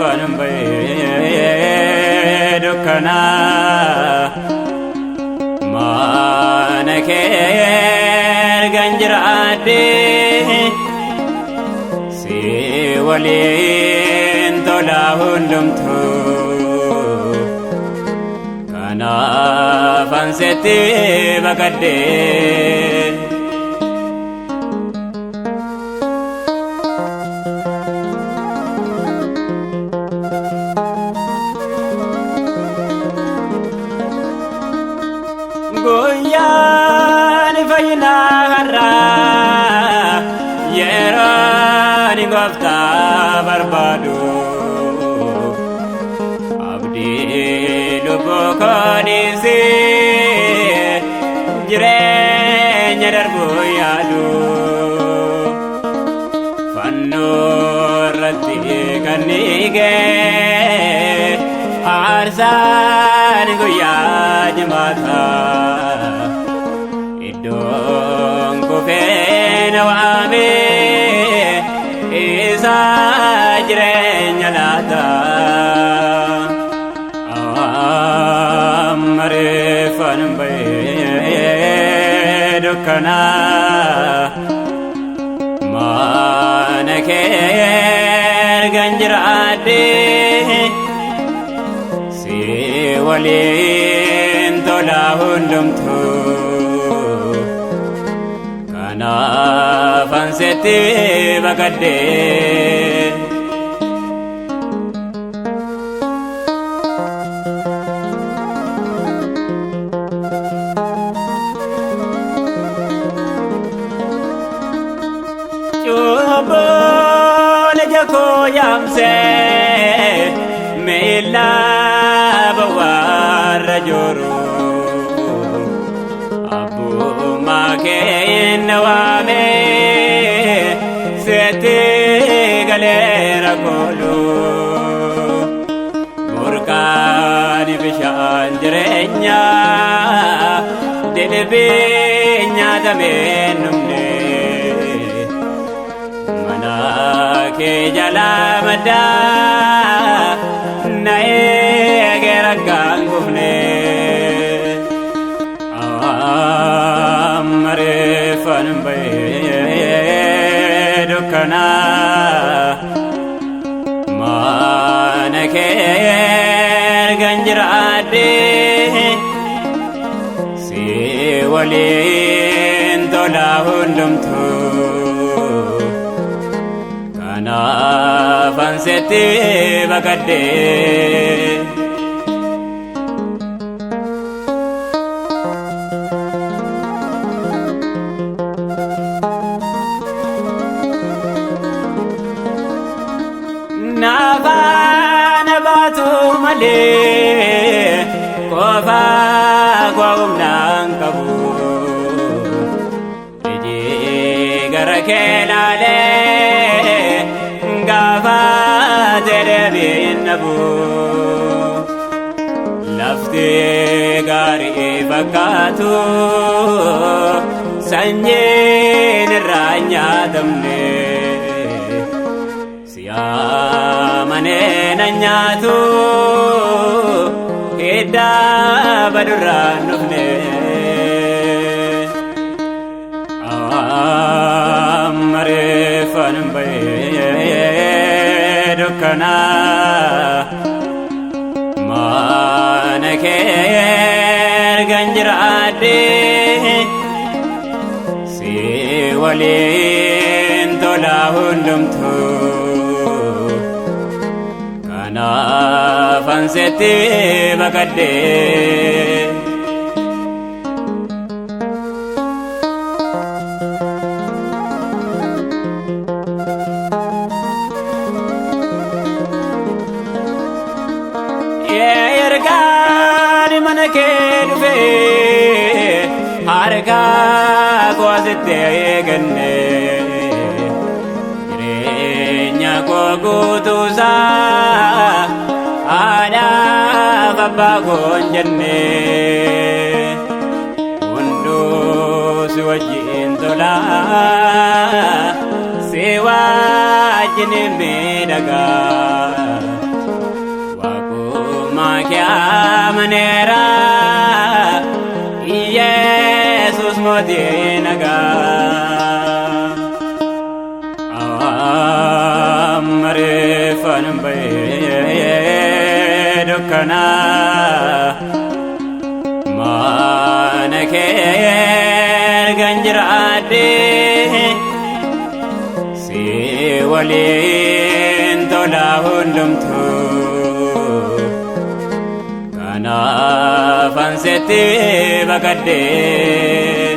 Ammareeffan ba'ee dukkanaa mana kee ergan jiraadhee si waliin tola hundumtuu kanaaf ansetti baqadhee. Guyyaan fayyinaa har'aa yeroon gooftaa barbaadu abdii lubbuu koo dhiisee jireenya darbuu yaadu fannoo irratti kan dhiigee aarsaan guyyaa jimaataa iddoon kufee na waamee isa jireenya laata. Ammareeffan ba'ee dukkanaa mana kee ergan jiraadhee si waliin tola hundumtuu kanaaf ansetti baqadhee. Cubbuun ija koo yaamsee miila bawwaarra jiru. Abbummaa kee na waamee seetti galeera koolu. Burqaan bishaan jireenyaa dilbii nyaatamee numne. Mana kee jalaa maddaa na eegee rakkaan kufne. Ammareeffan ba'ee dukkanaa mana kee ergan jiraadhee si waliin tola hundumtuu kanaaf ansetti baqadhee. Naafaan baatu malee qofaa koo humnaan qabu. Iji gara kee laalee gaafa deebiin dhabu. Lafti gaarii fakkaatu sanyiin irraa nyaatamne. Siyaamanee na nyaatu hidda badurraan dhufne. Ammareeffan ba'ee dukkanaa mana kee ergan jiraadhee si waliin tola hundumtuu kanaaf ansetti baqadhee. Ergaan mana kee dhufee harka koo asitti eeganne jireenya koo guutuusaa haadhaaf abbaa koo hin jenne hunduu si wajjin tolaa si wajjin miidhagaa. kee amaneera, Yesus mootii nagaa. Ammareeffan bahee dukkanaa mana kee ergan jiraadhee si waliin tola hundumtuu kanaaf ansetti baqadhee.